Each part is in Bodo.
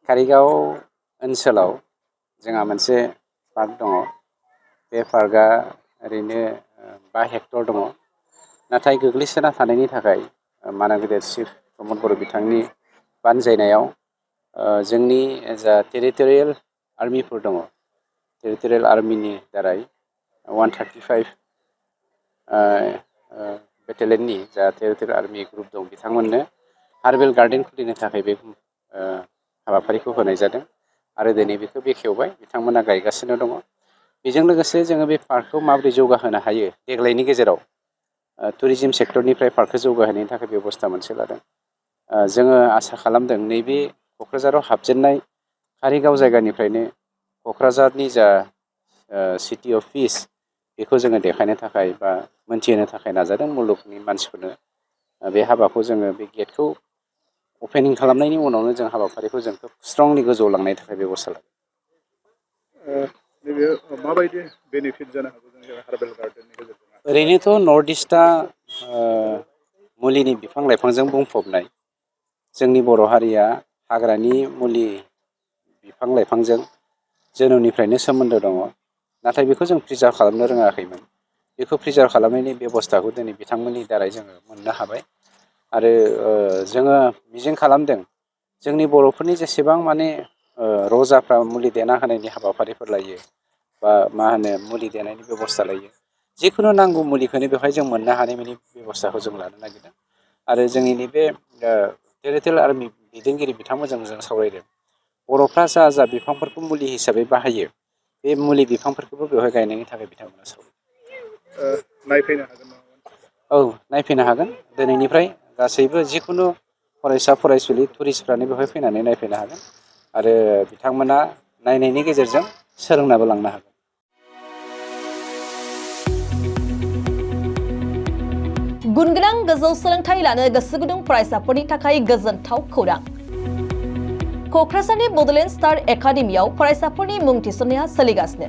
कारिगाव ओनसोलाव जोंहा मोनसे पार्क दङ। बे पार्कआ ओरैनो 5 हेक्टर दङ। नाथाय गोग्लैसोना थानायनि थाखाय मानगोदेर चिफ प्रमद बर' बिथांनि बानजायनायाव जोंनि जा टेरिटरियेल आर्मिफोर दङ, टेरिटरियेल आर्मिनि दारै 135 बेटेलियननि जा टेरिटरियेल आर्मि ग्रुप दं बिथांमोननो हार्बेल गार्डेन खुलिनो थाखाय बे हाबाफारिखौ होनाय जादों आरो दिनै बेखौ बेखेवबाय, बिथांमोना गायगासिनो दङ। बेजों लोगोसे जोङो बे पार्कखौ माबोरै जौगाहोनो हायो, देग्लायनि गेजेराव टुरिजम सेक्टरनिफ्राय पार्कखौ जौगाहोनायनि थाखाय बेबस्था मोनसे लादों। जोङो आसा खालामदों नैबे क'क्राझाराव हाबजेननाय कारिगाव जायगानिफ्रायनो क'क्राझारनि जा सिटि अफ पिस बेखौ जोङो देखायनो थाखाय बा मोनथिहोनो थाखाय नाजादों मुलुगनि मानसिफोरनो। बे हाबाखौ जोङो बे गेटखौ अपेनिं खालामनायनि उनावनो जों हाबाफारिखौ जों खोब स्ट्रंलि गोजौआव लांनायनि थाखाय बेबस्था लादों। नैबे माबायदि बेनिफिट जानो हागौ जोंनि हार्बेल गार्डेननि गेजेरजों? ओरैनोथ' नर्थ इस्टआ मुलिनि बिफां लाइफांजों बुंफबनाय। जोंनि बर' हारिया हाग्रानि मुलि बिफां लाइफांजों जोनोमनिफ्रायनो सोमोन्दो दङ। नाथाय बेखौ जों प्रिजार्भ खालामनो रोङाखैमोन। बेखौ प्रिजार्भ खालामनायनि बेबस्थाखौ दिनै बिथांमोननि दारै जोङो मोननो हाबाय। आरो जोङो मिजिं खालामदों जोंनि बर'फोरनि जेसेबां माने रजाफ्रा मुलि देना होनायनि हाबाफारिफोर लायो बा मुलि देनायनि बेबस्था लायो, जिखुनु नांगौ मुलिखौनो बेवहाय जों मोननो हानाय माने बेबस्थाखौ जों लानो नागिरदों। आरो जोंनि नैबे टेरिटरियेल आर्मि दैदेनगिरि बिथांमोनजों जों सावरायदों। बर'फ्रा जा बिफांफोरखौ मुलि हिसाबै बाहायो, बे मुलि बिफांफोरखौबो बेवहाय गायनायनि थाखाय बिथांमोना सावरायदों। नायफैनो हागोन नामा? औ, नायफैनो हागोन। दिनैनिफ्राय गासैबो जिखुनु फरायसा फरायसुलि टुरिस्टफ्रानो बेवहाय फैनानै नायफैनो हागोन आरो बिथांमोना नायनायनि गेजेरजों सोलोंनाबो लांनो हागोन। गुनगोनां गोजौ सोलोंथाइ लानो गोसो गुदुं फरायसाफोरनि थाखाय गोजोनथाव खौरां। क'क्राझारनि बड'लेण्ड स्टार एकाडेमियाव फरायसाफोरनि मुं थिसननाया सोलिगासिनो।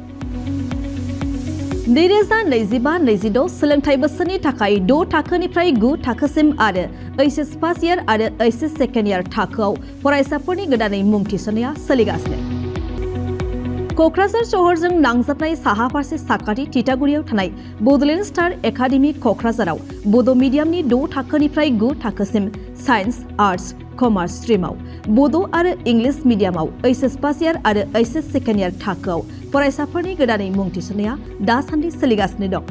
2025-26 सोलोंथाइ बोसोरनि थाखाय 6 थाखोनिफ्राय 9 थाखोसिम आरो HS फार्स्ट इयार आरो HS सेकेन्ड इयार थाखोआव फरायसाफोरनि गोदानै मुं थिसननाया सोलिगासिनो। क'क्राझार शहरजों नांजाबनाय साहा फारसे साखाथि तितागुरियाव थानाय बड'लेण्ड स्टार एकाडेमि क'क्राझाराव बड' मिडियामनि 6 थाखोनिफ्राय 9 थाखोसिम साइन्स, आर्ट्स, कमार्स स्ट्रिमाव, बड' आरो इंलिश मिडियामाव HS फार्स्ट इयार आरो HS सेकेन्ड इयार थाखोआव फरायसाफोरनि गोदानै मुं थिसननाया दासान्दि सोलिगासिनो दं।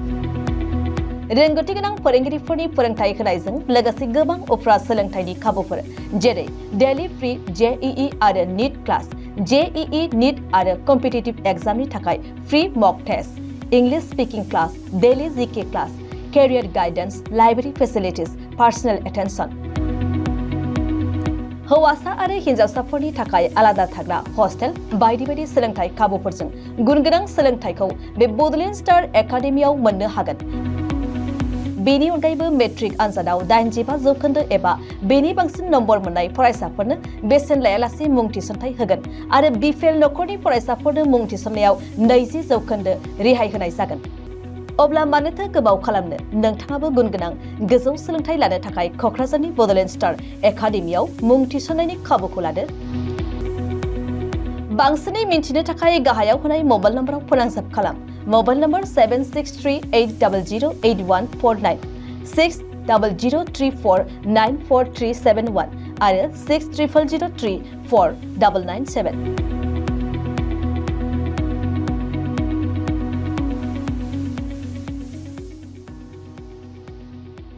रोंगौथि गोनां फोरोंगिरिफोरनि फोरोंथाय होनायजों लोगोसे गोबां उफ्रा सोलोंथाइनि खाबुफोर जेरै डेली फ्री JEE आरो नीट क्लास, JEE नीट आरो कम्पिटिटिभ एग्जामनि थाखाय free mock test, English speaking class, daily GK class, career guidance, library facilities, personal attention. हौवासा आरो हिन्जावसाफोरनि थाखाय आलादा थाग्रा हस्टेल बायदि बायदि सोलोंथाइ खाबुफोरजों गुनगोनां सोलोंथाइखौ बे बड'लेण्ड स्टार एकाडेमियाव मोननो हागोन। बेनि अनगायैबो मेट्रिक आनजादाव 85% एबा बेनि बांसिन नम्बर मोननाय फरायसाफोरनो बेसेन लायालासे मुं थिसनथाइ होगोन आरो बिपिएल नखरनि फरायसाफोरनो मुं थिसननायाव 20% रेहाय होनाय जागोन। अब्ला मानोथो गोबाव खालामनो, नोंथाङाबो गुनगोनां गोजौ सोलोंथाइ लानो थाखाय क'क्राझारनि बड'लेण्ड स्टार एकाडेमियाव मुं थिसननायनि खाबुखौ लादो। बांसिनै मिन्थिनो थाखाय गाहायाव होनाय मबाइल नम्बराव फोनांजाब खालाम। मबाइल नम्बर 7638008149, 6003494371 आरो 6000034997।